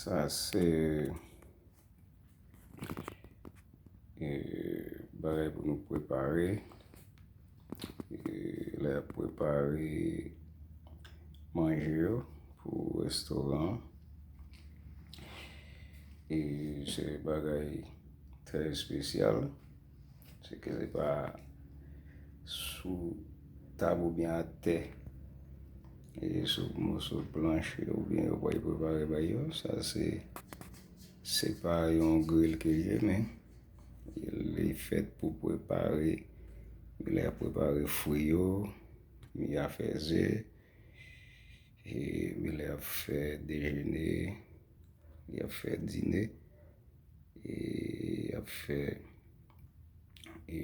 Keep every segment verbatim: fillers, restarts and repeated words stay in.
Sa se, e, bagay pou nou prepare. E, lè y ap prepare manje yo pou restoran. E se bagay trè espesyal. Se ke se pa sou tab oubyen atè, e sou moso planche oubyen yo pral prepare bay yo. Sa se, se pa yon gril ke l ye, men li fèt pou prepare, lè y ap prepare fwi yo, y a fè ze, e lè y ap fè dejene, y ap fè dine, e y ap fè, e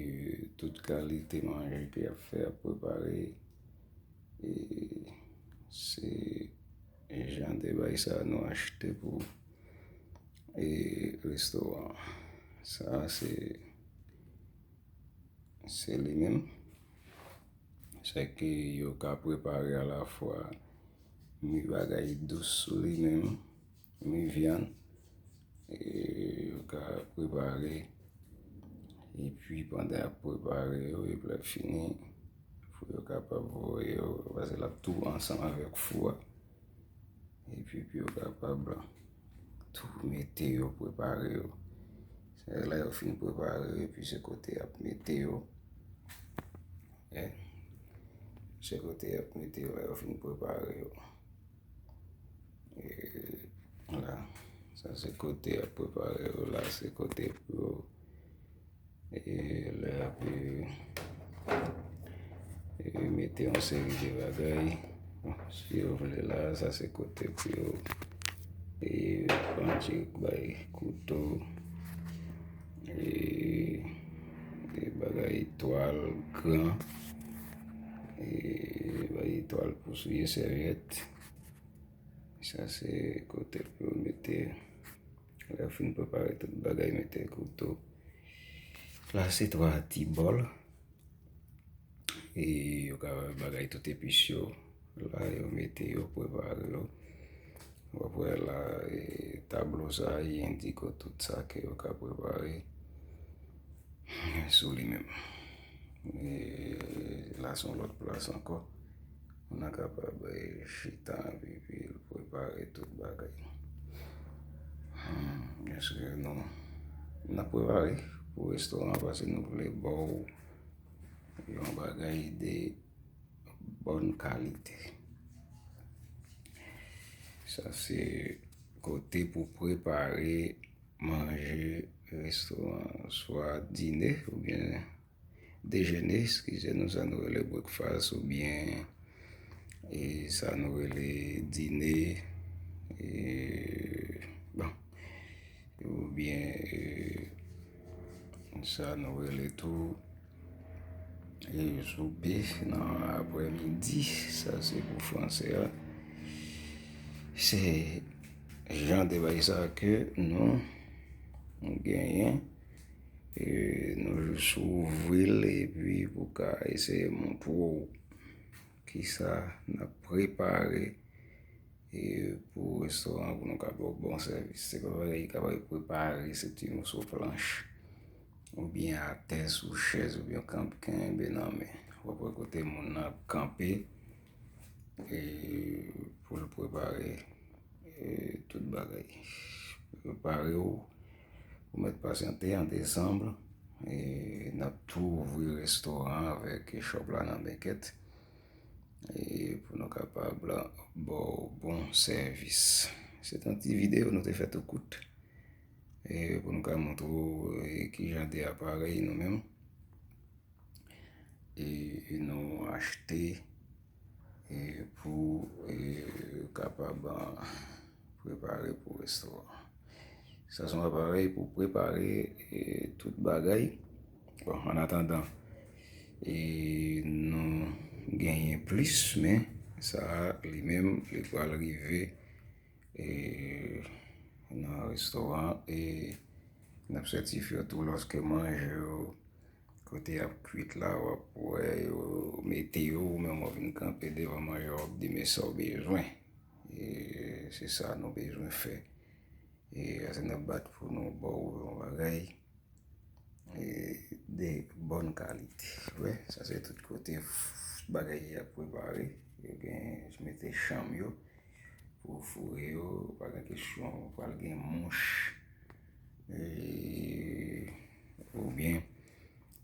tout kalite manje ke y ap fè, y ap prepare. E se jan de bagay sa nou achte pou, e, restoran. Sa se, se li menm. Se ke yo ka prepare alafwa mi bagay dous sou li menm, mi vyann, e yo ka prepare. Epi pandan y ap prepare yo, epi lè fini, pou yo kapab voye yo, paske l ap tou ansanm avèk fou a. Epi pou yo kapab tou mete yo, prepare yo. Se lè yo fin prepare yo, epi se kote y ap mete yo. E, se kote y ap mete yo, lè yo fin prepare yo. E, la, sa se kote y ap prepare yo, la se kote pou yo, e, lè y ap, e, e, mete yon seri de bagay. Bon, si yo vle la, sa se kote pou yo, e, panche, bay kouto, e, e, bagay twal, gran, e, bay twal pou souye, sèvyèt. Sa se kote pou yo mete, lè yo fin prepare tout bagay, mete kouto. La se twa ti bòl. E yo ka bagay tout epis yo. La yo mete yo, prepare yo. W ap wè la, e, tablo sa, li endike w tout sa ke yo ka prepare sou li menm. E la se yon lòt plas ankò. Moun nan kapab, e, chita anpil, epi l prepare tout bagay. Hmm, èske nou, n ap prepare pou restoran, paske nou vle ba w yon bagay de bòn kalite. Sa se kote pou prepare manje restoran, swa dine oubyen dejene, eskize nou, sa nou rele breakfast, oubyen, e, sa nou rele dine, e, bon, oubyen, e, sa nou rele tou, e, soupe nan aprèmidi, sa se pou franse a. Se jan de bagay sa ke nou, nou genyen. E nou jis ouvri l epi pou ka eseye montre w kisa n ap prepare, e, pou restoran, pou nou ka ba w bon sèvis. Se pa bagay ki ka prepare, se ti moso planch oubyen atè sou chèz oubyen kanpe, kenbe nan men. W ap wè kote moun nan ap kanpe, e, pou l prepare, e, tout bagay. Prepare w, ou mèt pasyante an desanm, e, n ap tou ouvri restoran avèk shop la nan Bèkèt, e, pou nou kapab ba w bon sèvis. Se t yon ti videyo nou te fè tou kout, e, pou nou ka montre w, e, kijan de aparèy nou menm, e, e nou achte, e, pou, e, kapab, a, prepare pou restoran. Sa se yon aparèy pou prepare, e, tout bagay. Bon, an atandan, e, nou genyen plis, men sa a, li menm, li pral rive, e, nan restoran, e n ap sètifye tou lòske manje yo, kote y ap kuit la, w ap wè yo mete yo, ou menm w ap vin kanpe devan manje a, w ap di men sa w bezwen. E se sa nou bezwen fè. E sa se n ap bat pou nou ba w yon bagay e, de bòn kalite. Wè, sa se tout kote f- bagay yo ap prepare. Yo gen mete chanm yo pou foure yo, pa gen kesyon, pral gen mouch. E, oubyen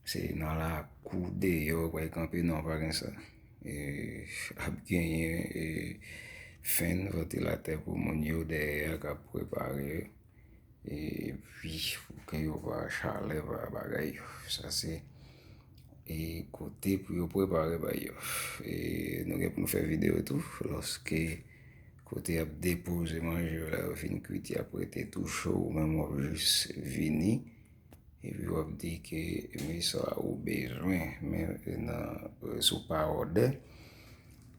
se nan lakou deyò pral kanpe, non, pa gen sa. E, ap genyen e, fèn, vantilatè pou moun yo dèyè k ap prepare yo. Epi pou ke yo pa chalè pa bagay yo. Sa se e kote pou yo prepare bay yo. E nou gen pou nou fè videyo tou lòske kote y ap depoze manje yo la yo fin kwit, y ap rete tou cho, ou menm w ap jis vini epi w ap di ke men sa ou bezwen, men nan sou pa òdè.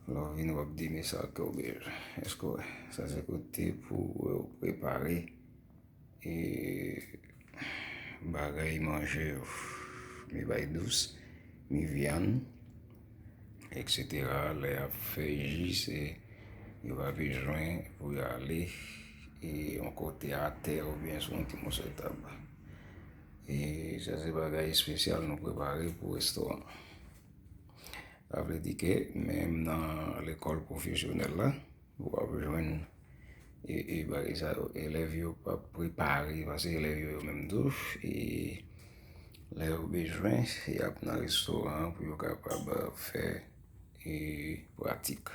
Lè w vini w ap di men sa ke w bezwen. Èske w wè? Sa se kote pou yo prepare e, bagay manje yo, mi bay dous, mi vyann, etsetera. Lè y ap fè ji, se yo pa bezwen pou y ale e, yon kote atè oubyen sou yon ti moso tab. E sa se bagay espesyal nou prepare pou restoran. Sa vle di ke menm nan lekòl pwofesyonèl la, w ap jwenn e, e bagay sa yo. Elèv yo p ap prepare, paske elèv yo, yo menm tou, e lè yo bezwen, y ap nan restoran an pou yo kapab fè e, pratik.